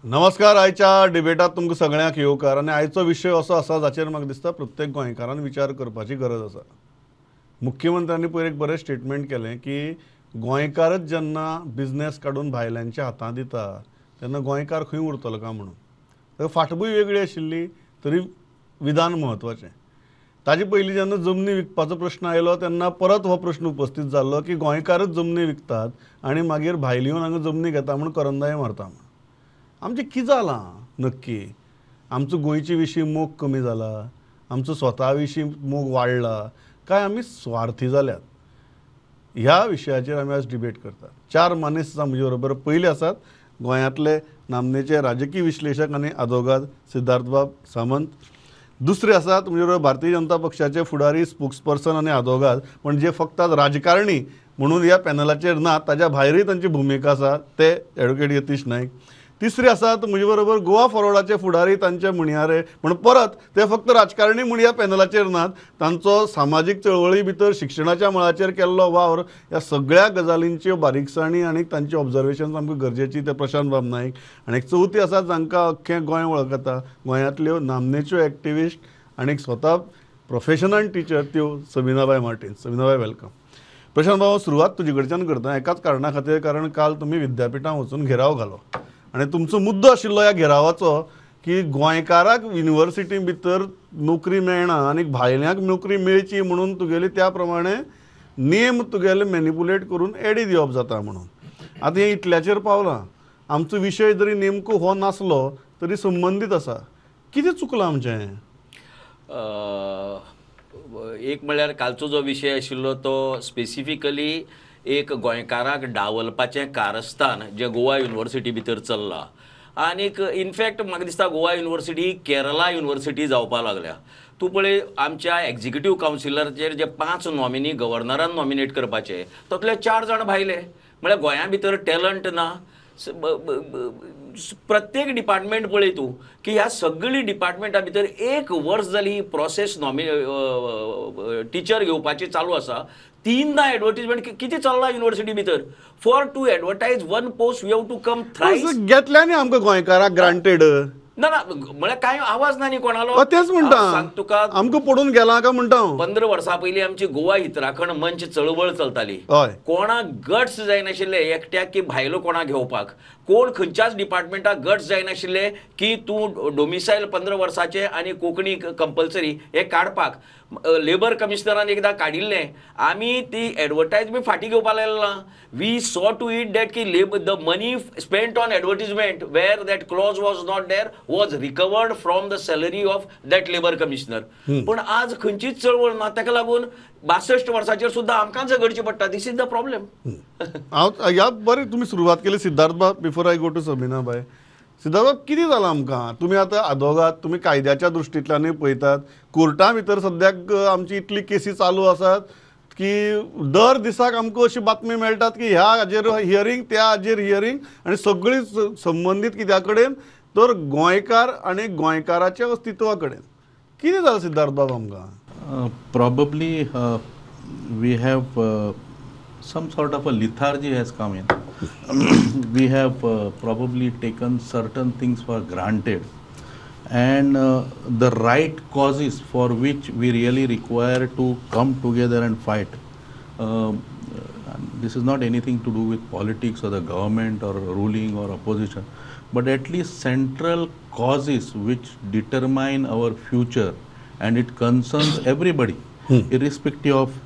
नमस्कार. आयच्या डिबेटात तुमकां सगळ्यांक येवकार आनी आयचो विशय असो आसा जाचेर म्हाका दिसता प्रत्येक गोंयकारान विचार करपाची गरज आसा. मुख्यमंत्र्यांनी पयर एक बरें स्टेटमेंट केलें की गोंयकारच जेन्ना बिजनेस काडून भायल्यांच्या हातांत दिता तेन्ना गोंयकार खंय उरतलो काय म्हणून. तर फाटभूंय वेगळी आशिल्ली तरी विधान म्हत्वाचें. ताजे पयलीं जेन्ना जमनी विकपाचो प्रश्न आयलो तेन्ना परत हो प्रश्न उपस्थीत जाल्लो की गोंयकारच जमनी विकतात आनी मागीर भायली येवन हांगा जमनी घेता म्हूण करंदाय मारता म्हूण. आमचें कितें जालां नक्की? आमचो गोंयचे विशीं मोग कमी जाला, आमचो स्वता विशीं मोग वाडला काय आमी स्वार्थी जाल्यात? ह्या विशयाचेर आमी आज डिबेट करतात. चार मानेस्त म्हजे बरोबर. पयले आसात गोंयांतले नामनेचे राजकीय विश्लेशक आनी आदोगाद सिद्धार्थबाब सामंत. दुसरे आसात म्हजे बरोबर भारतीय जनता पक्षाचे फुडारी, स्पोक्सपर्सन आनी आदोगाद, पण जे फक्त आज राजकारणी म्हणून ह्या पॅनलाचेर ना, ताज्या भायरूय तांची भुमिका आसा, ते एडवोकेट यतीश नायक. तिसरे आसात म्हजे बरोबर गोवा फॉरवर्डाचे फुडारी, तांचे म्हणयारे, पण परत ते फक्त राजकारणी म्हूण ह्या पॅनलाचेर नात, तांचो सामाजीक चळवळी भितर शिक्षणाच्या मळाचेर केल्लो वावर ह्या सगळ्या गजालींच्यो बारीकसाणी आनी तांची ऑब्जर्वेशन्स आमकां गरजेची, ते प्रशांत बाब नायक. आनी एक चवथी आसात जांकां अख्खें गोंय वळखता, गोंयांतल्यो नामनेच्यो एक्टिविस्ट आनी स्वता प्रोफेशनल टिचर, त्यो सबिनाबाय मार्टीन. सबिनाबाय, welcome. Prashant बाब, सुरवात तुजे कडच्यान करता एकाच कारणा खातीर, कारण काल तुमी विद्यापिठां वचून घेराव घालो आनी तुमचो मुद्दो आशिल्लो ह्या घेरावाचो की गोंयकाराक युनिवर्सिटी भितर नोकरी मेळना आनी भायल्यांक नोकरी मेळची म्हणून तुगेली त्या प्रमाणे नेम तुगेले मॅनिपुलेट करून एडी दिवप जाता म्हणून. आतां हें इतल्याचेर पावलां. आमचो विशय जरी नेमको हो नासलो तरी संबंदीत आसा. कितें चुकलां आमचें? एक म्हळ्यार कालचो जो विशय आशिल्लो तो स्पेसिफिकली एक गोंयकाराक डावलपाचें कारस्थान जें गोवा युनिवर्सिटी भितर चल्लां. आनीक इनफॅक्ट म्हाका दिसता गोवा युनिवर्सिटी केरला युनिवर्सिटी जावपाक लागल्या. तूं पळय आमच्या एग्जिक्युटीव कावन्सिलराचेर जे 5 नॉमिनी गव्हर्नरान नॉमिनेट करपाचे तसले 4 जाण भायले. म्हळ्यार गोंया भितर टॅलंट ना. प्रत्येक डिपार्टमेंट पळय तूं की ह्या सगळी डिपार्टमेंटा भितर एक वर्स जाली ही प्रोसेस टिचर घेवपाची चालू आसा. 3दा एडवर्टीजमेंट कितें चल्लां युनिवर्सिटी भितर. For to advertise one post you have to come thrice. घेतल्या न्ही आमकां गोंयकाराक ग्रांटेड. ना ना, म्हळ्यार कांय आवाज ना न्ही कोणालो. तेच म्हणटा तुका, आमकां पडून गेला काय म्हणटा. 15 वर्सां पयलीं आमची गोवा हितराखण मंच चळवळ चलताली. कोणाक गट्स जायनाशिल्ले एकट्याक की भायलो कोणाक घेवपाक, कोण खंयच्याच डिपार्टमेंटाक गट्स जायनाशिल्ले की तूं डोमिसायल 15 वर्साचें आनी कोंकणी कंपल्सरी हें काडपाक. लेबर कमिशनरान एकदां काडिल्लें, आमी ती एडवर्टायजमेंट फाटीं घेवपाक लागला. We saw to it that की labour the money spent on advertisement where that clause was not there was recovered from the salary of that labour commissioner. पण आज खंयचीच चळवळ ना, ताका लागून 62 वर्साचेर सुद्दां आमकां झगडचें पडटा. This is the problem. हांव ह्या बरें तुमी सुरवात केली सिद्धार्थ बाब. Before I go to Sabina bye, Siddharth बाब कितें जालां आमकां? तुमी आतां आदोगाद, तुमी कायद्याच्या दृश्टींतल्यानूय पळयतात. कोर्टा भितर सद्याक आमची इतली केसी चालू आसात की दर दिसाक आमकां अशी बातमी मेळटात की ह्या हाजेर हियरींग, त्या हाजेर हियरींग, आनी सगळी संबंदीत कित्या कडेन तर गोंयकार आनी गोंयकाराच्या अस्तित्वा कडेन. कितें जालां सिद्धार्थ बाब आमकां? Probably we have some sort of a lethargy has come in. We have probably taken certain things for granted, and the right causes for which we really require to come together and fight. This is not anything to do with politics or the government or ruling or opposition, but at least central causes which determine our future, and it concerns everybody, irrespective of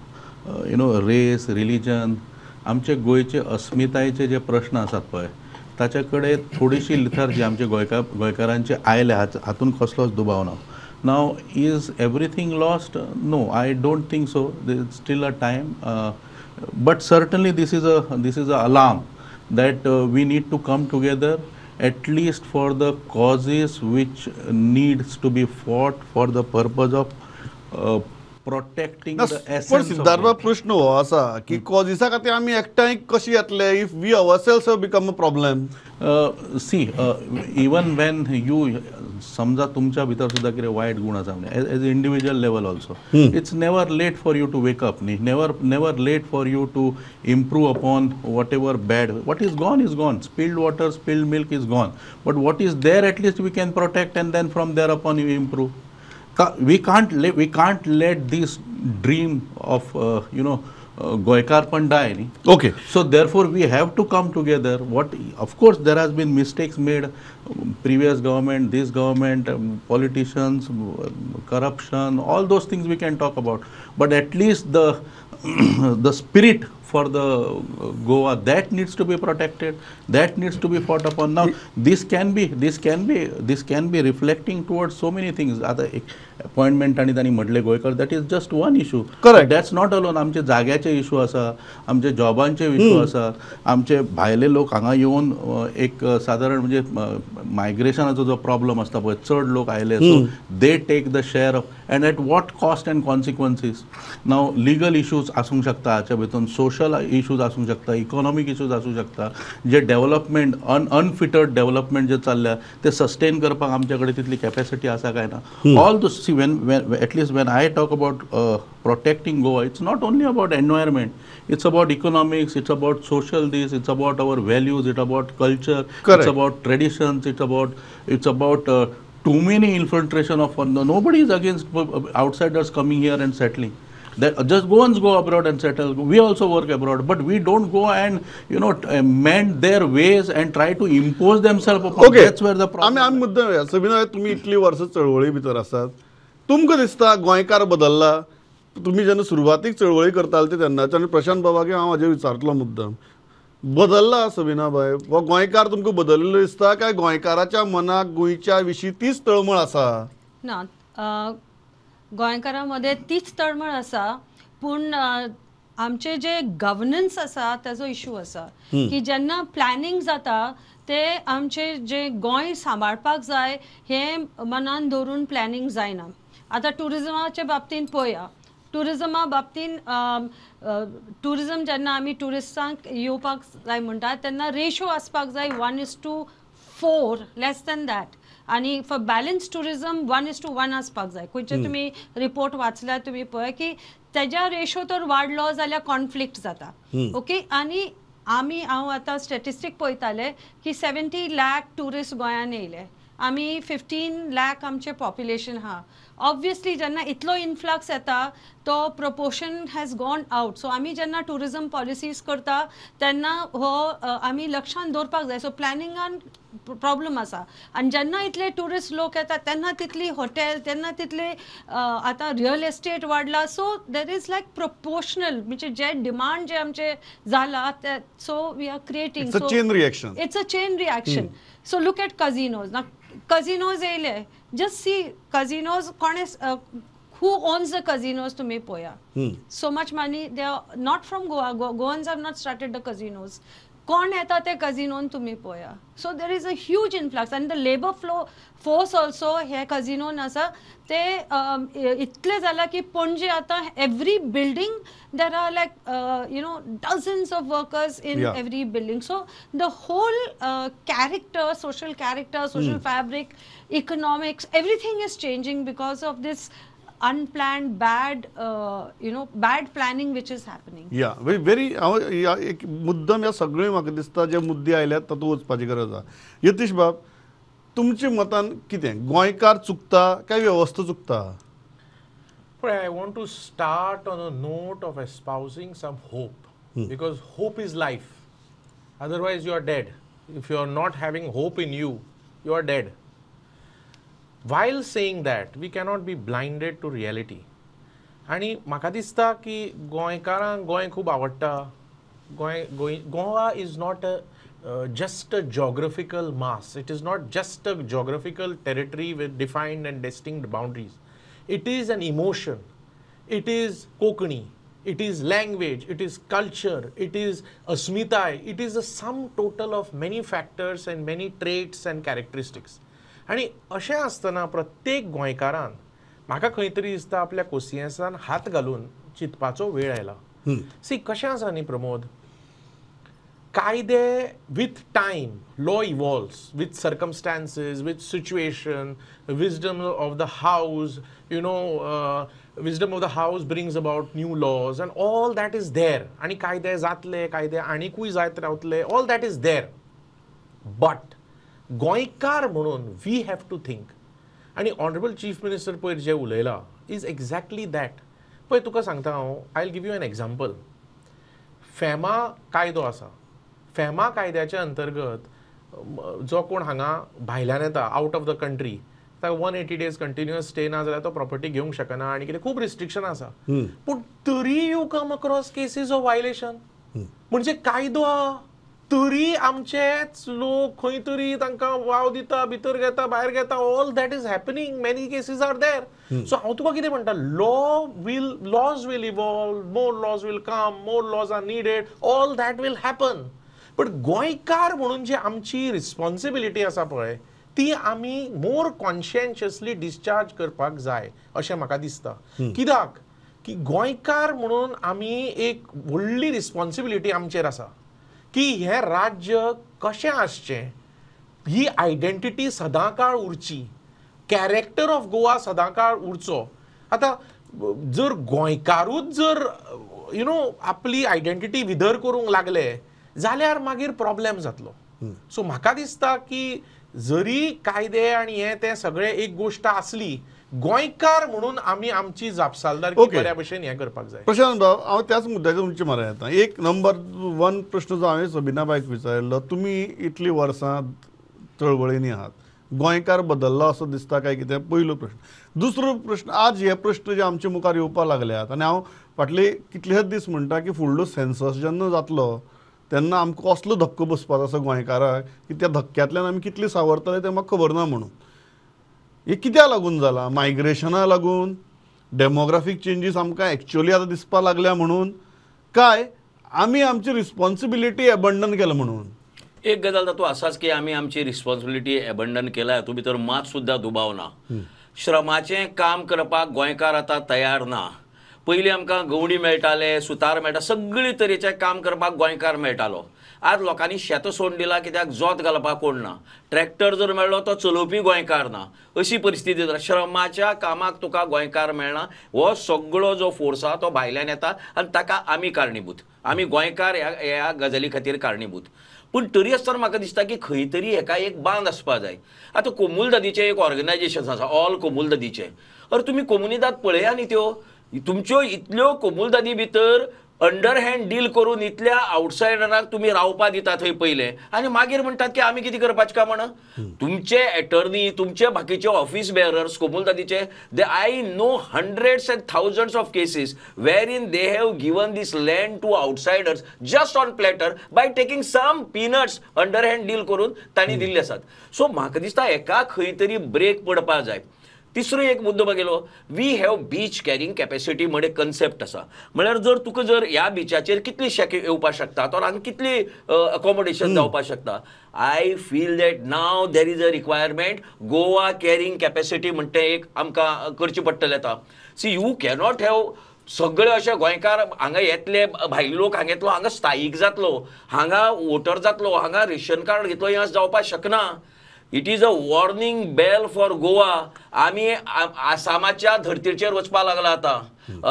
you know, race, religion. आमचे गोंयचे अस्मितायेचे जे प्रश्न आसात पळय ताचे कडेन थोडीशी lethargy आमचे गोंयकारांचे आयल्या, हातून कसलोच दुबाव ना. Now is everything lost? No, I don't think so. There is still a time, but certainly this is a alarm that we need to come together at least for the causes which needs to be fought for the purpose of protecting the पण essence. Siddharth बाब, प्रश्न हो आसा की कॉजीसा खातीर आमी एकठांय कशी येतले if we ourselves have become a problem? See, even when you समजा तुमच्या भितर सुद्दां कितें वायट गूण आसा, as individual level also, it's never late for you to wake up न्ही, never late for you to improve upon whatever bad. What is gone is gone. Spilled water, spilled milk is gone, but what is there at least we can protect, and then from there upon you improve. We can't let this dream of गोंयकारपण die न्ही. So therefore we have to come together. What, of course, there has been mistakes made, previous government, this government, politicians, corruption, all those things we can talk about. But at least the spirit for the Goa, that needs to be protected, that needs to be fought upon. Now this can be reflecting towards so many things. आता एक appointment आणि तांणी म्हटले गोंयकार, that is just one issue. That's not alone. आमचे जाग्याचे issue आसा, आमचे जॉबांचे इशू आसा, आमचे भायले लोक हांगा येवन एक सादारण म्हणजे मायग्रेशनाचो जो प्रॉब्लम आसता पळय, चड लोक आयले, so they take the share of, and at what cost and consequences. Now legal issues आसूंक शकता, हाच्या भितून सोशल इशूज आसूंक शकता, इकॉनॉमीक इशूज आसूंक शकता, जे डेव्हलपमेंट अनफिटर्ड डेव्हलपमेंट जे चल्ल्या ते सस्टेन करपाक आमचे कडेन तितली कॅपॅसिटी आसा काय ना. All the see, when at least when I talk about protecting Goa, it's not only about environment, it's about economics, it's about social this, it's about our values, it's about culture. Correct. It's about traditions, it's about too many infiltration of, nobody is against outsiders coming here and settling. That just go and go abroad and settle. We also work abroad, but we don't go and mend their ways and try to impose themselves upon. That's where the problem. आमी आमी मुद्दम या सबिना, तुमी इतली वर्सां चळवळी भितर आसात, तुमकां दिसता गोंयकार बदल्ला? तुमी जेन्ना सुरवातीक चळवळी करताले ते तेन्नाच्यान, आनी प्रशांत बाबाक हांव हाजेर विचारतलो मुद्दम, बदल्ला सबिना बाय हो गोंयकार तुमकां बदलिल्लो दिसता काय गोंयकाराच्या मनाक गोंयच्या विशीं तीच तळमळ आसा? ना, गोंयकारां मदें तीच तळमळ आसा, पूण आमचे जे गव्हर्नन्स आसा ताजो इशू आसा की जेन्ना प्लॅनिंग जाता ते आमचे जे गोंय सांबाळपाक जाय हें मनान दवरून प्लॅनिंग जायना. आतां ट्युरिजमाच्या बाबतींत पळया, ट्युरिजमा बाबतीन ट्युरिजम जेन्ना आमी ट्युरिस्टांक येवपाक जाय म्हणटा तेन्ना रेशो आसपाक जाय 1:4, less than that, आनी for balance tourism 1:1 आसपाक जाय. खंयचे तुमी रिपोर्ट वाचल्यार तुमी पळय की तेज्या रेशो तर वाडलो जाल्यार कॉन्फ्लिक्ट जाता, ओके. आनी आमी हांव आतां स्टेटिस्टीक पळयताले की 70 लॅक ट्युरिस्ट गोंयान येयले, आमी 15 लॅक आमचें पॉप्युलेशन आहा. ऑब्वियसली जेन्ना इतलो इनफ्लक्स येता तो proportion has gone out. So आमी जेन्ना ट्युरिजम पॉलिसीज करता तेन्ना हो आमी लक्षान दवरपाक जाय. सो प्लॅनिंगान प्रॉब्लम आसा. आनी जेन्ना इतले ट्युरिस्ट लोक येता तेन्ना तितली हॉटेल, तेन्ना तितले आतां रियल एस्टेट वाडला. So there is like proportional, म्हणजे जे डिमांड जे आमचे जाला ते, so we are creating. It's a chain reaction. It's a chain reaction. So look at casinos. Now, casinos येयले, just see casinos कोणे, who owns the casinos तुम्ही पळया. So much money, they are not from Goa. Goans have not started the casinos. कोण येता ते कझिनोन तुम्ही पळया. So there is a huge influx आनी the labour flow force also हे कझिनोन आसा ते इतले जाला की पणजे आतां every building there are like dozens of workers in every building. So the whole character, social character, social fabric, economics, everything is changing because of this unplanned, bad, bad planning which is happening. या very हांव ह्या एक मुद्दम ह्या सगळे म्हाका दिसता जे मुद्दे आयल्यात तातूंत वचपाची गरज आसा. यतीश बाब, तुमच्या मतान कितें, गोंयकार चुकता काय वेवस्था चुकता? But I want to start on a note of espousing some hope, because hope is life. Otherwise, you are dead. If you are not having hope in you, you are dead. While saying that, we cannot be blinded to reality. आनी म्हाका दिसता की गोंयकारांक गोंय खूब आवडटा. Goa Goa Goa is not a just a geographical mass. It is not just a geographical territory with defined and distinct boundaries. It is an emotion. It is Konkani. It is language. It is culture. It is अस्मिताय. It is a sum total of many factors and many traits and characteristics. आनी अशें आसतना प्रत्येक गोंयकारान म्हाका खंय तरी दिसता आपल्या कोसियेंसान हात घालून चिंतपाचो वेळ आयला. सी कशें आसा न्ही प्रमोद, कायदे with time law evolves with circumstances, with situation, wisdom of the house, you know, wisdom of the house brings about new laws and all that is there. आनी कायदे जातले, कायदे आनिकूय जायत रावतले, all that is there. But गोंयकार म्हणून we have to think. आनी ऑनरेबल चीफ मिनिस्टर पयर जें उलयला is exactly that. पळय तुका सांगता हांव, I will give you an example. FEMA कायदो आसा, फेमा कायद्याच्या अंतर्गत जो कोण हांगा भायल्यान येता आउट ऑफ the country ताका 180 days continuous stay ना जाल्यार तो प्रॉपर्टी घेवंक शकना आनी कितें खूब रिस्ट्रिक्शन आसा. पूण तरी you come across cases of violation. म्हणजे कायदो आहा तरी आमचेच लोक खंय तरी तांकां वाव दिता, भितर घेता, भायर घेता, all that is happening, many cases are there. So हांव तुका कितें म्हणटा, laws will evolve, more laws will come, more laws are needed, all that will happen. But गोंयकार म्हणून जी आमची रिस्पॉन्सिबिलिटी आसा पळय ती आमी मोर कॉन्शियन्शियसली डिस्चार्ज करपाक जाय अशें म्हाका दिसता. कित्याक की गोंयकार म्हणून आमी एक व्हडली रिस्पॉन्सिबिलिटी आमचेर आसा की हें राज्य कशें आसचें, ही आयडेंटिटी सदांकाळ उरची, कॅरेक्टर ऑफ गोवा सदांकाळ उरचो. आतां जर गोंयकारूच जर you know आपली आयडेंटिटी विदर करूंक लागले जाल्यार मागीर प्रॉब्लेम जातलो. सो म्हाका दिसता की जरी कायदे आनी हें तें सगळें एक गोश्ट आसली, गोंयकार म्हणून आमी आमची जापसालदारकी बऱ्या भशेन हें करपाक जाय. प्रशांत बाब, हांव त्याच मुद्द्याचेर तुमचे म्हऱ्यान येता. एक नंबर वन प्रश्न जो हांवें सबिना बायक विचारिल्लो, तुमी इतलीं वर्सां चळवळींनी आहात, गोंयकार बदल्ला असो दिसता काय कितें, पयलो प्रश्न. दुसरो प्रश्न, आज हे प्रश्न जे आमचे मुखार येवपाक लागल्यात आनी हांव फाटले कितलेच दीस म्हणटा की फुडलो सेन्सस जेन्ना जातलो तेन्ना आमकां कसलो धक्को बसपाचो आसा गोंयकाराक की त्या धक्क्यांतल्यान आमी कितली सावरतले तें म्हाका खबर ना. म्हणून हें कित्याक लागून जालां, मायग्रेशना लागून, डेमोग्राफीक चेंजीस आमकां एक्चुअली आतां दिसपाक लागल्या म्हणून, काय आमी आमची रिस्पॉन्सिबिलिटी एबंडन केला म्हणून? एक गजाल तातूंत आसाच की आमी आमची रिस्पॉन्सिबिलिटी एबंडन केला हातूंत भितर मात सुद्दां दुबाव ना. श्रमाचें काम करपाक गोंयकार आतां तयार ना. पयलीं आमकां गवणी मेळटाले, सुतार मेळटा, सगळी तरेचें काम करपाक गोंयकार मेळटालो. आज लोकांनी शेतां सोडून दिलां कित्याक जोत घालपाक कोण ना, ट्रॅक्टर जर मेळ्ळो तो चलोवपी गोंयकार ना, अशी परिस्थिती जाता. श्रमाच्या कामाक तुका गोंयकार मेळना. हो सगळो जो फोर्स आसा तो भायल्यान येता आनी ताका आमी कारणीभूत, आमी गोंयकार ह्या गजाली खातीर कारणीभूत. पूण तरी आसतना म्हाका दिसता की खंय तरी हेका एक बांद आसपा जाय. आतां कोमुलदादीचें एक ऑर्गनायजेशन आसा, ऑल कोमुलदादीचें. अरे तुमी कोमुनिदाद पळया न्ही, त्यो तुमच्यो इतल्यो कोमुलदादी भितर अंडर हँड डील करून इतल्या आवटसायडरांक तुमी रावपा दिता थंय पयलें, आनी मागीर म्हणटात की आमी कितें करपाचें काय म्हण. तुमचे एटर्नी, तुमचे बाकीचे ऑफिस बेरर्स कोमुलदादीचे, they I know hundreds and thousands of cases wherein they have given this land to outsiders just on platter by taking some peanuts, underhand deal करून तांणी दिल्ले आसात. सो म्हाका दिसता हेका खंय तरी ब्रेक पडपा जाय. तिसरो एक मुद्दो बघितलो, we have beach carrying capacity म्हण एक कन्सेप्ट आसा. म्हळ्यार जर तुका जर ह्या बिचाचेर कितली शेक येवपाक शकता, तर हांगा कितली अकोमोडेशन जावपाक शकता. I feel that now there is a requirement Goa carrying capacity म्हणटा एक आमकां करची पडटलें आतां. सी you cannot have सगळे अशे गोंयकार हांगा येतले, भायले लोक हांगा येतलो, हांगा स्थायीक जातलो, हांगा वोटर जातलो, हांगा रेशन कार्ड घेतलो, हें जावपाक शकना. It is a warning bell for Goa. आमी आसामाच्या धर्तीचेर वचपाक लागला आतां.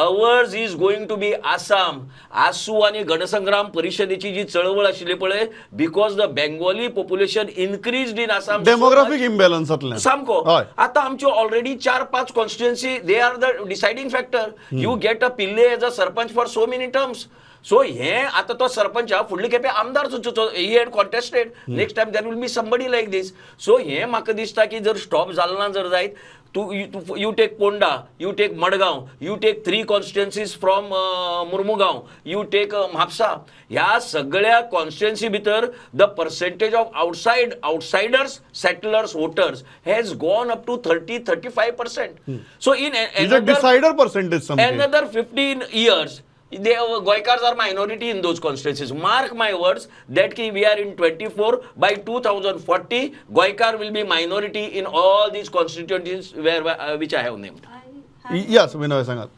Ours is going to be Assam. AASU आनी गणसंग्राम परिशदेची जी चळवळ आशिल्ली पळय, because the Bengali population increased in Assam, demographic imbalance जातलें सामको. आतां आमच्यो already 4-5 constituency, they are the deciding factor. You get a Pillai as a sarpanch for so many terms. So हे आतां तो सरपंच फुडले खेपे आमदार सुद्दां he had contested, next time there will be somebody like this. So हे म्हाका दिसता की जर स्टॉप जालो ना जर जायत, तूं you take Ponda, you take Madgaon, you take 3 constituencies from Mormugao, you take Mapusa, ह्या सगळ्या कॉन्स्टिट्युएन्सी भितर the percentage of outsiders settlers voters has gone up to 30-35%. So in decider percentage another 15 years they Goikars are minority in those constituencies. Mark my words that ki we are in 24, by 2040 Goikar will be minority in all these constituencies where which I have named. या सुमिना सांगात.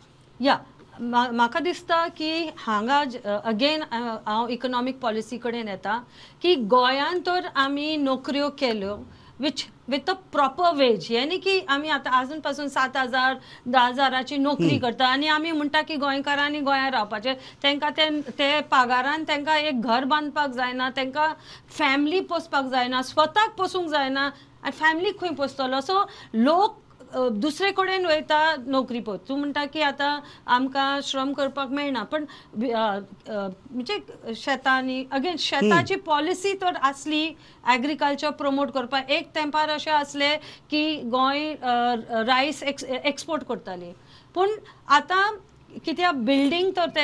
या म्हाका दिसता की हांगा again हांव economic policy कडेन येता की गोंयांत तर आमी नोकऱ्यो केल्यो which with a proper wage, हें न्ही की आमी आतां आजून पासून 7,000 10,000 नोकरी करता आनी आमी म्हणटा की गोंयकारांनी गोंयांत रावपाचें, तांकां ते पागारान तांकां एक घर बांदपाक जायना, तांकां फॅमिली पोसपाक जायना, स्वताक पोसूंक जायना आनी फॅमिलीक खंय पोसतलो. सो लोक दुसरे कडेन वयता नोकरी पळोवंक. तूं म्हणटा की आतां आमकां श्रम करपाक मेळना, पण म्हणजे शेतांनी अगेन शेताची पॉलिसी तर आसली एग्रीकल्चर प्रमोट करपाक. एक तेंपार अशें आसलें की गोंय रायस एक्सपोर्ट करताली, पूण आतां कित्याक बिल्डींग तर ते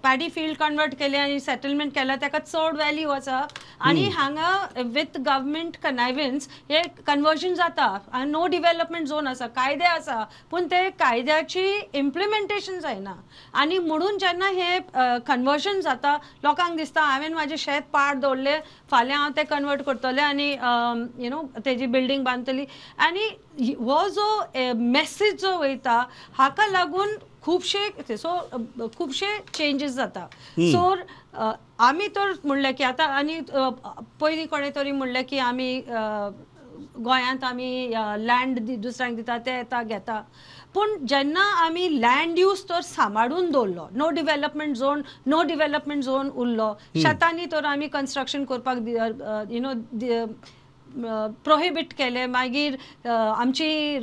पॅडी फिल्ड कन्वर्ट केले आनी सेटलमेंट केला, ताका चड वॅल्यू आसा आनी हांगा विथ गव्हर्मेंट कनायवन्स हे कन्वर्जन जाता आनी नो डिवेलपमेंट झोन आसा, कायदे आसा, पूण ते कायद्याची इम्प्लिमेंटेशन जायना आनी म्हणून जेन्ना हे कन्वर्जन जाता लोकांक दिसता हांवें म्हाजें शेत पाड दवरलें, फाल्यां हांव तें कन्वर्ट करतलें आनी you know तेजी बिल्डींग बांदतली. आनी हो जो मॅसेज जो वयता हाका लागून खुबशे सो खुबशे चेंजीस जाता. सो आमी तर म्हणलें की आतां आनी पयलीं कोणें तरी म्हणलें की आमी गोंयांत आमी लँड दुसऱ्यांक दिता, ते येता घेता, पूण जेन्ना आमी लँड यूज तर सांबाळून दवरलो, no development zone, no development zone उरलो, शेतांनी तर आमी कन्स्ट्रक्शन करपाक you know prohibit केले, मागीर आमची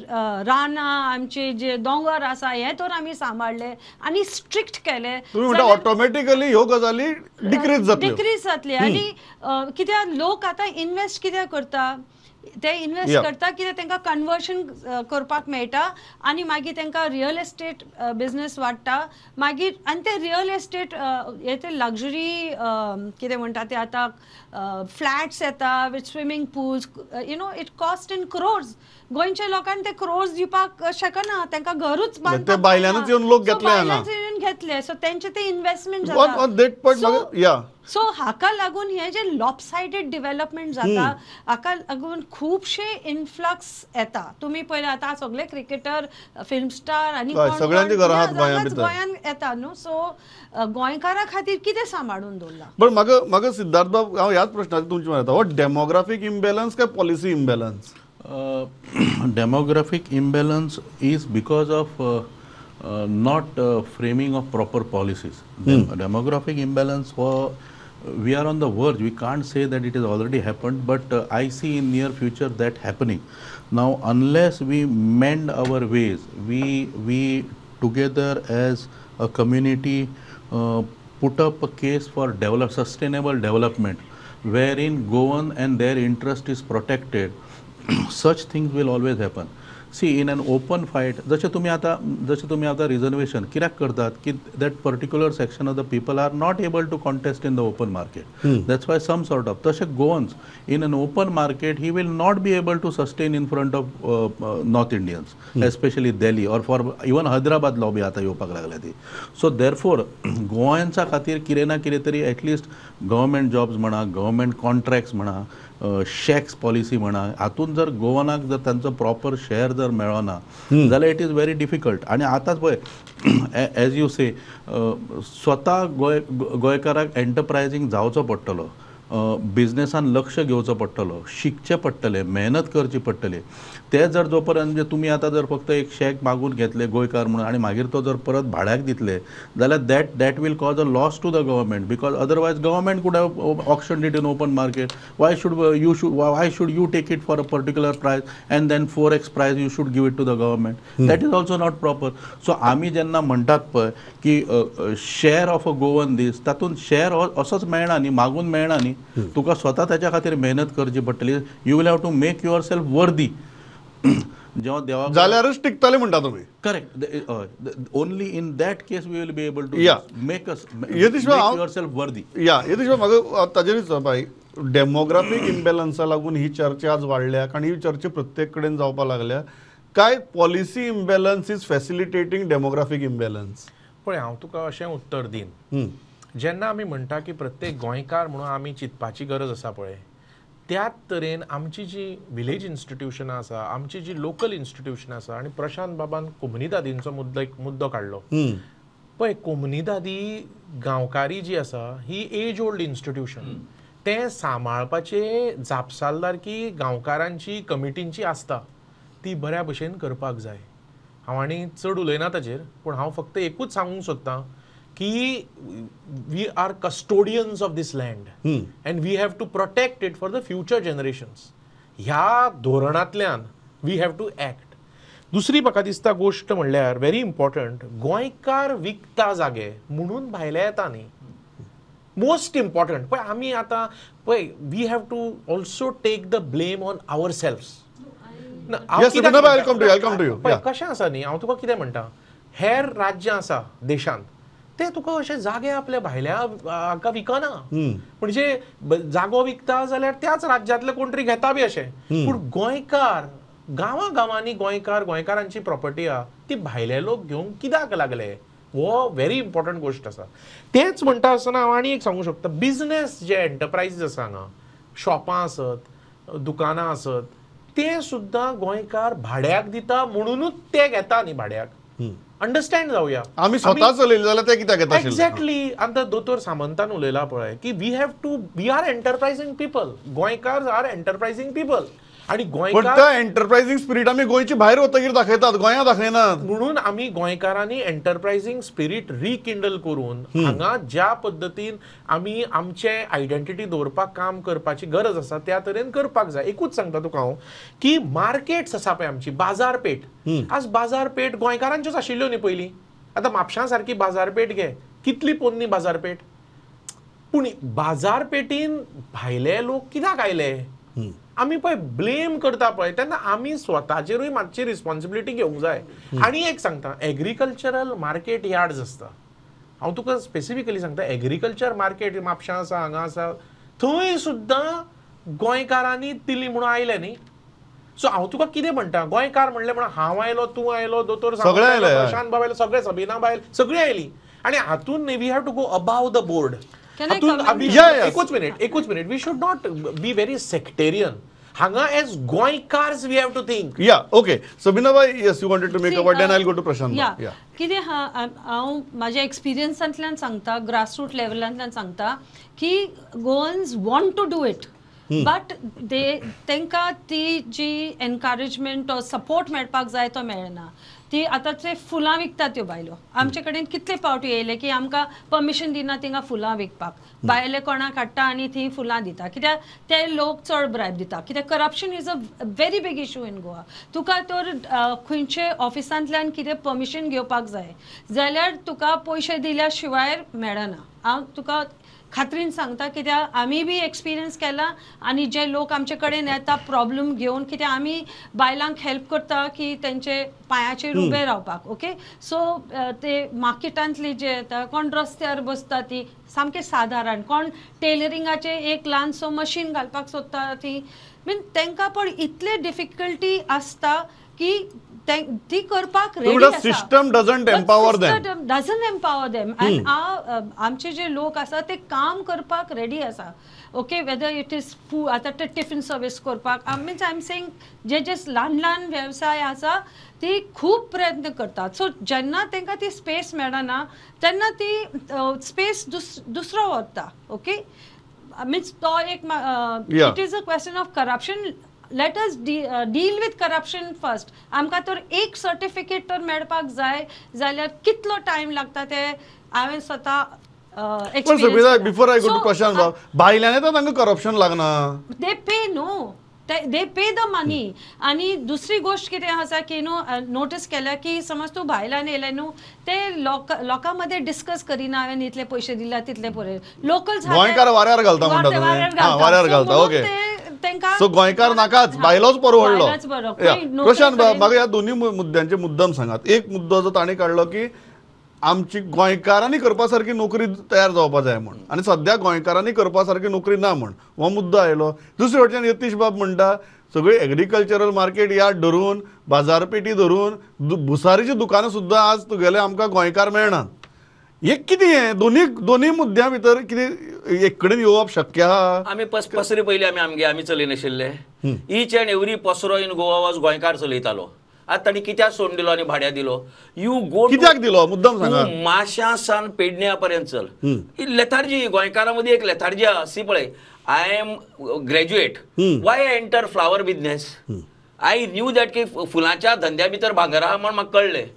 रानां आमचे जे दोंगर आसा हे तर आमी सांबाळले आनी स्ट्रिक्ट केले, ऑटोमॅटिकली ह्यो गजाली डिक्रीज जातल्यो, डिक्रीज जातली. आनी कित्याक लोक आतां इन्वेस्ट कित्याक करता, ते इन्वेस्ट करता कित्याक तांकां कन्वर्शन करपाक मेळटा आनी मागीर तांकां रियल एस्टेट बिजनेस वाडटा मागीर, आनी ते रियल एस्टेट हे ते लग्जरी कितें म्हणटा ते आतां फ्लॅट्स येता with swimming pools, you know it cost in crores. गोंयच्या लोकांक ते क्रोर्स दिवपाक शकना, तांकां घरूच बांदपाक भायल्यानूच येवन लोक घेतले, सो तेंचे ते इन्वेस्टमेंट जाता. सो हाका लागून हे जे लॉपसायडेड डेव्हलपमेंट जाता हाका लागून खुबशे इन्फ्लक्स येता. तुमी पळयले आतां सगळे क्रिकेटर, फिल्म स्टार आनी गोंयांत येता न्हू. सो गोंयकारां खातीर कितें सांबाळून दवरलां? पण म्हाका सिद्धार्थ बाब हांव ह्याच प्रश्नाचेर तुमचे म्हणटा, हो डेमोग्राफीक इम्बॅलन्स काय policy imbalance? Demographic imbalance is because of not framing of proper policies. Demographic imbalance, we are on the verge. We can't say that it has already happened, but I see in near future that happening. Now, unless we mend our ways, we together as a community put up a case for sustainable development, wherein Goan and their interest is protected, such things will always happen. See, in an open fight, जशें तुमी आतां reservation कित्याक करतात की that particular section of the people are not able to contest in the open market. That's why some sort of तशें Goans in an open market he will not be able to sustain in front of North Indians, especially Delhi or for even Hyderabad lobby आतां येवपाक लागल्या ती. So देरफोर गोवन्सा खातीर कितें ना कितें तरी एटलिस्ट गव्हर्मेंट जॉब्स म्हणा, गव्हर्मेंट कॉन्ट्रॅक्ट्स म्हणा, शॅक्स पॉलिसी म्हणा, हातून जर गोवनाक जर तांचो प्रॉपर शेअर जर मेळना जाल्यार it is very difficult. आनी आतांच पळय एज you से स्वता गोंयकाराक एंटरप्रायजींग जावचो पडटलो, बिजनेसान लक्ष घेवचो पडटलो, शिकचें पडटलें, मेहनत करची पडटली. ते जर जो पर्यंत तुमी आतां जर फक्त एक शॅक मागून घेतले गोंयकार म्हणून आनी मागीर तो जर परत भाड्याक दितले जाल्यार that that will cause a loss to the government, because otherwise government could have auctioned it in open market. Why should you take it for a particular price and then 4x price you should give it to the government? That is also not proper. So आमी जेन्ना म्हणटात पळय की share of a Goan दीस, तातूंत share असोच मेळना न्ही, मागून मेळना न्ही, तुका स्वता ताच्या खातीर मेहनत करची पडटली. You will have to make yourself worthy. जेव्हा देवा जाल्यारच टिकतले म्हणटा तुमी. Correct. Only in that case we will be able to make us yourself worthy. या यतीश म्हाका ताजेरूच बाय डेमोग्राफीक इम्बॅलन्सा लागून ही चर्चा आज वाडल्या आनी ही चर्चा प्रत्येक कडेन जावपाक लागल्या. काय policy imbalance is facilitating demographic imbalance? पळय हांव तुका अशें उत्तर दीन, जेन्ना आमी म्हणटा की प्रत्येक गोंयकार म्हणून आमी चिंतपाची गरज आसा पळय, त्याच तरेन आमची जी विलेज इन्स्टिट्युशनां आसा, आमची जी लोकल इन्स्टिट्युशनां आसा, आनी प्रशांत बाबान कोमुनिदादींचो मुद्दो एक मुद्दो काडलो. पळय, कोमुनिदादी गांवकारी जी आसा ही एज ओल्ड इन्स्टिट्युशन, तें सांबाळपाचे जापसालदारकी गांवकारांची कमिटींची आसता, ती बऱ्या भशेन करपाक जाय. हांव आनी चड उलयना ताचेर, पूण हांव फक्त एकूच सांगूंक सोदतां की we are custodians of this land and we have to protect it for the future generations. ह्या धोरणांतल्यान we have to act. दुसरी म्हाका दिसता गोश्ट म्हणल्यार व्हेरी इम्पॉर्टंट, गोंयकार विकता जागे म्हणून भायले येता न्ही, मोस्ट इम्पॉर्टंट. पळय आमी आतां पळय we have to also take the blame on our selves. पळय कशें आसा न्ही, हांव तुका कितें म्हणटा, हेर राज्यां आसा देशांत ते तुका अशे जागे आपल्या भायल्या हाका विकना, म्हणजे जागो विकता जाल्यार त्याच राज्यांतले कोण तरी घेता बी अशें. पूण गोंयकार गांवा गांवांनी गोंयकार गोंयकारांची प्रॉपर्टी आहा ती भायले लोक घेवंक कित्याक लागले, हो व्हेरी इम्पॉर्टंट गोश्ट आसा. तेंच म्हणटा आसतना हांव आनी एक सांगूंक शकता, बिजनेस जे एंटरप्रायजीस आसा हांगा, शॉपां आसत, दुकानां आसत, ते सुद्दां गोंयकार भाड्याक दिता म्हणुनूच ते घेता न्ही भाड्याक. अंडरस्टँड जावया, आमी स्वता चलयले जाल्यार ते कित्याक घेता? एक्झॅक्टली. आतां दोतोर सामंतान उलयला पळय की we have to, we are enterprising people, Goenkar are enterprising people. आनी गोंयकार एंटरप्रायझिंग स्पिरीट आमी गोंयची भायर वतकीर दाखयतात, गोंयांत दाखयनात. म्हणून आमी गोंयकारांनी एंटरप्रायझिंग स्पिरीट रिकिंडल करून हांगा ज्या पद्दतीन आमी आमचे आयडेंटिटी दवरपाक काम करपाची गरज आसा त्या तरेन करपाक जाय. एकूच सांगता तुका हांव की मार्केट्स आसा पळय आमची, बाजारपेठ, आज बाजारपेठ गोंयकारांच्योच आशिल्ल्यो न्ही पयलीं. आतां म्हापशां सारकी बाजारपेठ घे, कितली पोन्नी बाजारपेठ, पूण बाजारपेठीन भायले लोक कित्याक आयले? आमी पळय ब्लेम करता पळय तेन्ना आमी स्वताचेरूय मातशी रिस्पॉन्सिबिलिटी घेवंक जाय. आनी एक सांगता, एग्रीकल्चरल मार्केट यार्ड्स आसता, हांव तुका स्पेसिफिकली सांगता, एग्रीकल्चर मार्केट म्हापशां आसा, हांगा आसा, थंय सुद्दां गोंयकारांनी दिली म्हणून आयले न्ही. सो हांव तुका कितें म्हणटा, गोंयकार म्हणलें म्हणून हांव आयलो, तूं आयलो, दोतोर प्रशांत बाब आयलो, सगळे सबिना बायल सगळीं आयली. आनी हातून न्ही we have to go above the board. एकूच मिनिट, एकूच minute, we should not be very sectarian हांगा. As Goenkars we have to think. Yeah okay Sabina bye, yes you wanted to make a word, then I will go to Prashant. Yeah कितें हांव म्हाज्या एक्सपिरियन्सांतल्यान सांगता, grassroot लेवलांतल्यान सांगता की Goans want to do it, but they तांकां ती जी encouragement or support मेळपाक जाय तो मेळना. ती आतां ते फुलां विकतात त्यो बायलो, आमचे कडेन कितले फावटी येयले की आमकां परमिशन दिना थिंगा फुलां विकपाक, बायले कोणाक हाडटा आनी थंय फुलां दिता, कित्याक ते लोक चड ब्रायब दिता. कित्याक corruption is a very big issue in Goa. तुका तर खंयचे ऑफिसांतल्यान कितें परमिशन घेवपाक जाय जाल्यार तुका पयशे दिल्या शिवाय मेळना. हांव तुका खात्रीन सांगता, कित्याक आमी बी एक्सपिरियन्स केला आनी जे लोक आमचे कडेन येता प्रॉब्लम घेवन, कित्याक आमी बायलांक हेल्प करता की तेंचे पांयाचेर उबे रावपाक. ओके, सो ते मार्केटांतली जे येता, कोण रस्त्यार बसता ती सामके सादारण, कोण टेलरिंगाचे एक ल्हानसो मशीन घालपाक सोदता ती, मीन तांकां पण इतले डिफिकल्टी आसता की ती करपाक रेडी आसा. System doesn't empower them, doesn't empower them. And आमचे जे लोक आसा ते काम करपाक रेडी आसा. Okay, whether it is food, आतां ते टिफिन सर्वीस करपाक, मिन्स I am saying जे जे ल्हान ल्हान वेवसाय आसा ती खूब प्रयत्न करतात. सो जेन्ना तांकां ती स्पेस मेळना तेन्ना ती स्पेस दुसरो व्हरता. ओके, मिन्स तो एक it is a question of corruption. Let us deal with corruption first. आमकां तर एक सर्टिफिकेट तर मेळपाक जाय जाल्यार कितलो टायम लागता ते हांवें स्वता experience. Before I go to Prashant बाब, भायल्यान येता तांकां करप्शन लागना, they pay न्हू, they pay the money. आनी दुसरी गोश्ट कितें आसा की न्हू नोटीस केल्या की समज तूं भायल्यान येयलें न्हू, ते लोकां मदें डिस्कस करिना हांवें इतले पयशे दिल्या तितले पळय, लोकल गोंयकार वाऱ्यार घालता म्हणटा, वाऱ्यार घालता. ओके, सो गोंयकार नाकाच, बायलोच परवडलो. प्रशांत बाब, म्हाका ह्या दोन्ही मुद्द्यांचे मुद्दम सांगात. एक मुद्दो जो ताणें काडलो की आमची गोंयकारांनी करपा सारकी नोकरी तयार जावपा जाय म्हूण, आनी सद्या गोंयकारांनी करपा सारकी नोकरी ना म्हूण हो मुद्दो आयलो. दुसरे वटेन यतीश बाब म्हणटा सगळी एग्रीकल्चरल मार्केट यार्ड धरून, बाजारपेठी धरून, भुसारीची दुकानां सुद्दां आज तुगेले आमकां गोंयकार मेळनात. एक कितें दोन्ही दोन्ही मुद्द्यां भितर कितें एक कडेन येवप शक्य आहा? आमी पसरे पयलीं आमी आमगे आमी चलयनाशिल्ले. ईच अँड एवरी पसरो इन गोवा वॉज गोंयकार चलयतालो. आतां तांणी कित्याक सोडून दिलो आनी भाड्या दिलो? You go कित्याक दिलो मुद्दम सांगा. माश्यां सावन पेडण्या पर्यंत चल, लेथार्जी गोंयकारां मदीं एक लेथार्जी आहा. सी पळय, I am graduate, why I enter flower business? I knew that की फुलांच्या धंद्या भितर भांगर आहा म्हण म्हाका कळ्ळें.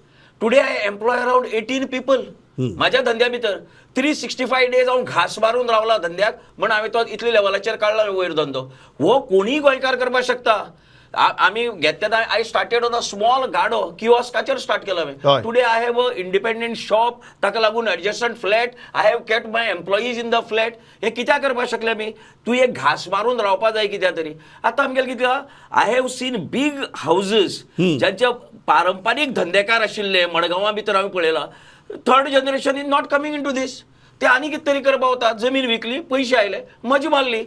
Today I employ around 18 people म्हाज्या धंद्या भितर. 365 डेज हांव घास मारून रावला धंद्याक म्हण हांवें तो इतले लेवलाचेर काडला वयर धंदो. हो कोणीय गोंयकार करपाक शकता. आमी घेतले, I started on a small गाडो, किओस्काचेर स्टार्ट केला हांवें. Today I have a independent shop, ताका लागून adjacent flat, I have kept my employees in the flat. हें कित्याक करपाक शकले आमी? तूं एक घास मारून रावपा जाय कित्याक तरी. आतां आमगेले कितें, I have seen big houses ज्यांचे पारंपारीक धंदेकार आशिल्ले मडगांवा भितर हांवें पळयला. Third generation is not coming into this. ते आनी कितें तरी करपा वता. जमीन विकली, पयशे आयले, मजा मारली.